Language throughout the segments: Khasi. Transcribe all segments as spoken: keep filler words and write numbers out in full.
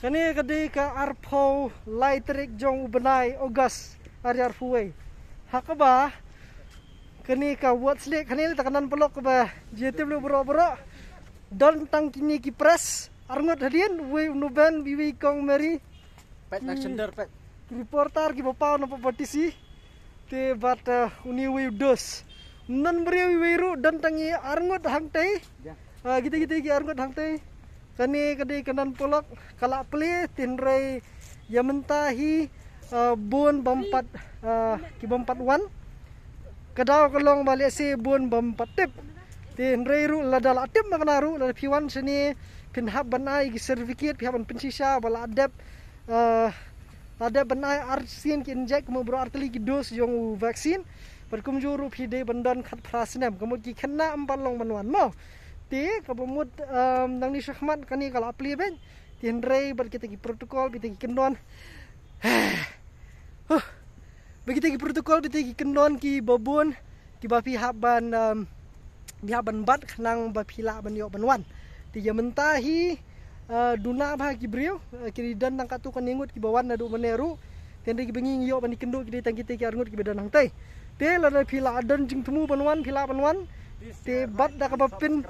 Kane ka dei ka arphew lai tarik jong u bnai August, ar hajar arphew wei. Ha kaba kane ka Wot Sliek, kane le ta ka nan paralok kaba jia tip lu bro bro. Don tang kine ki press, arngut hadien, wei u Noben, wei kong Mary. Pet nak sender pet. Reporter kiba paw na Batesi. Te bad, uh, uni wei u Dos. Nan briew wei ruh don tang i arngut hangtei. Ah, kita kita ki arngut hangtei. Kane ka dei ka nan paralok ka la plie, te hynrei ïa mynta hi, ah, bun bym pat, ah, ki bym pat wan. Ka daw ka long ba lehse bun bym pat tip. Te hynrei ruh lada la tip ma kane ruh, lada phi wan shane phin hap ban ai ki certificate, phi hap ban pynshisha ba la dep, ah, la dep ban ai arsien ki injek, kumno bro, artylli ki dos jong u vaccine. Bad kumjuh ruh phi dei ban don khatphra snem, ka mut ki khynnah ym pat long ban wan mo. Te kaba mut, um, nangne shakhmat kane ka la plie beit. Te hynrei bad kita ki protocol, kita ki kyndon. Huh. Bad kita ki protocol, kita ki kyndon kiba bun, kiba phi hap ban, um, phi hap ban bat khnang ba phi lah ban ïoh ban wan. Te ïa mynta hi, uh, duna bha ki briew, uh, ki don tang katto katne ngut kiba wan naduh mynne ruh. Te hynrei kiba ngi ïoh ban ïakynduh ki dei tang kita ki arngut kiba don hangtei. Te lada phi la don jingthmu ban wan, phi lah ban wan. Te bad da kaba pyn,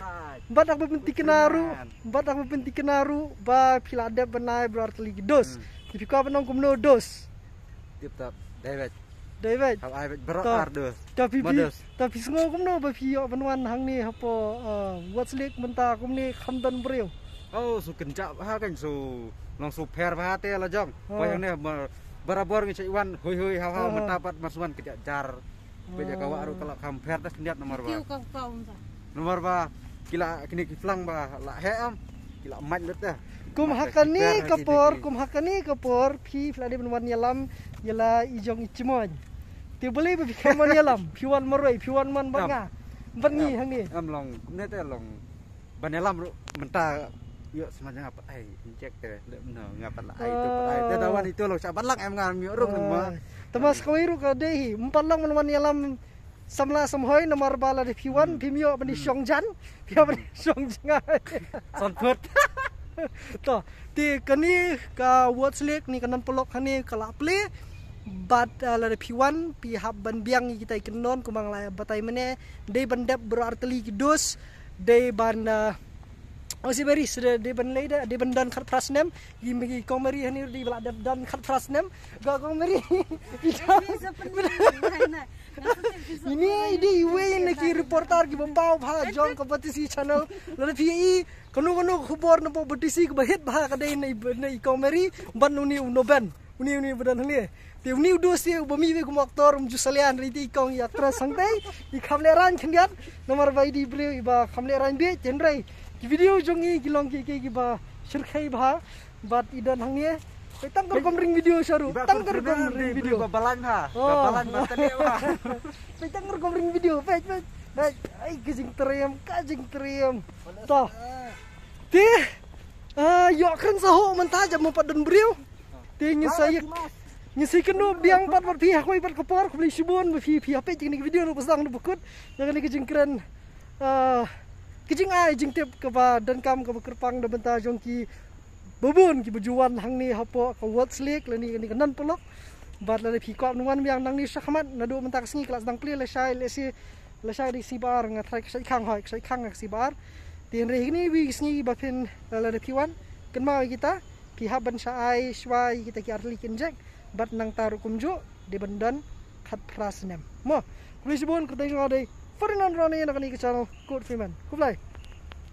bad da kaba pynthikna ruh, bad da kaba pynthikna ruh ba phi la dep ban ai bro artylli ki dos. Hmm. Te phi kwah ban ong kumno, Dos? Tip top. Dei beit. Dei beit. Hap ai beit bro. To. Ar dos. To phi, ma phi, dos. To phi sngew kumno ba phi ïoh ban wan hangne hapoh, uh, Wot Sliek mynta kumne kham don briew? Oh, shu kynjah bha kan, shu long shu pher bha te la jong. Oh. Wei hangne ma, barabor ngi shait wan hui hui haw haw, oh, mynta pat ma shu wan kynjah jar. Bad ïa ka wah ruh ka la kham pher te khyndiat namar ba. Kiew ka ka um sa. Namar ba ki la kine ki phlang ba la heh em. Ki la mait lut te. Kum ha kane ka por, kum ha kane ka por phi, phi la dei ban wan ïalam ïa la i jong i Chmoin. Te balei ba phi khlem wan ïalam, phi wan marwei, phi wan man bad nga, bad ngi hangne. Em long, kumne te long. Ban ïalam ruh mynta ïoh sma jong nga pat ai injek te, leh mynno nga pat la ai tu pat ai. Te da wan itu long shah ban lang em, nga ym ïoh rung ma. Te ma sa kawei ruh ka dei hi, ym pat long ban wan ïalam samla samhoi namar ba lada phi wan, hmm, phim ïoh ban ïa, hmm, shong jan, phi ïoh ban ïa, hmm, shong jngai. San phut. To, te kane ka Wot Sliek ne ka nan paralok kane ka la plie. Bad, uh, lada phi wan phi hap ban biang ïa kita ki kyndon kumba nga la batai mynne, dei ban dep bro artylli ki dos. Dei ban, uh, oh, si Mary, suda dei ban lei da, dei ban don khatphra snem. Ïa i kong Mary hangne dei ba la dep don khatphra snem. Ga kong Mary. Ini dei iwei na ki reporter kiba paw bha jong ka Batesi channel. Lada phi i kano kano ka khubor na Batesi kaba hit bha ka dei na i, na i kong Mary bad une u Noben. Une, une ba don hangne. Te une u Dos te uba mih beit kum u actor, um ju salia hynrei te i kong i actress hangtei. I kham lehraiñ khyndiat. Namar ba i dei i briew iba kham lehraiñ beit, hynrei ki video jong i ki long ki, ki, kiba shyrkhei bha. Bad i don hangne. Peit tang ka rukom ring video sha ruh. Tang ka rukom ring video. Ba balang ha. Oh. Ba balang ba tane ba. Peit tang ka rukom ring video. Peit, peit. Peit. Ai, ka jingtriem, ka jingtriem. To. Te, ah, ïoh kren sa ho mynta jam mo pat don briew. Te ngin sa ïa, ngin sa ïakynduh biang pat bad phi ha kawei pat ka por, khublei shibun ba phi, phi hap peit ïa kane ka video ruh ba sdang ruh ba kut. Ïa kane ka jingkren, ah, ka jingai jingtip kaba donkam kaba kyrpang na bynta jong kiba bun kiba ju wan hangne hapoh ka Wot Sliek lane kane ka nan paralok. Bad lada phi kwah ban wan biang nangne shakhmat naduh mynta ka sngi ka la sdang plie lashai lashai Lashai dei ka sngi ba ar, nga tharai ka shait khang, hooid ka shait khang ka sngi ba ar. Te hynrei hangne iwei i sngi ba phin, eh, lada phi wan, kynmaw ïa kita, phi hap ban shah ai shuwa ïa kita ki artylli ki injek bad nangta ruh kumjuh dei ban don khatphra snem. Mo, khublei shibun, kyrteng jong nga dei Ferdinand Rani na kane ka channel Kut Fimen. Khublei.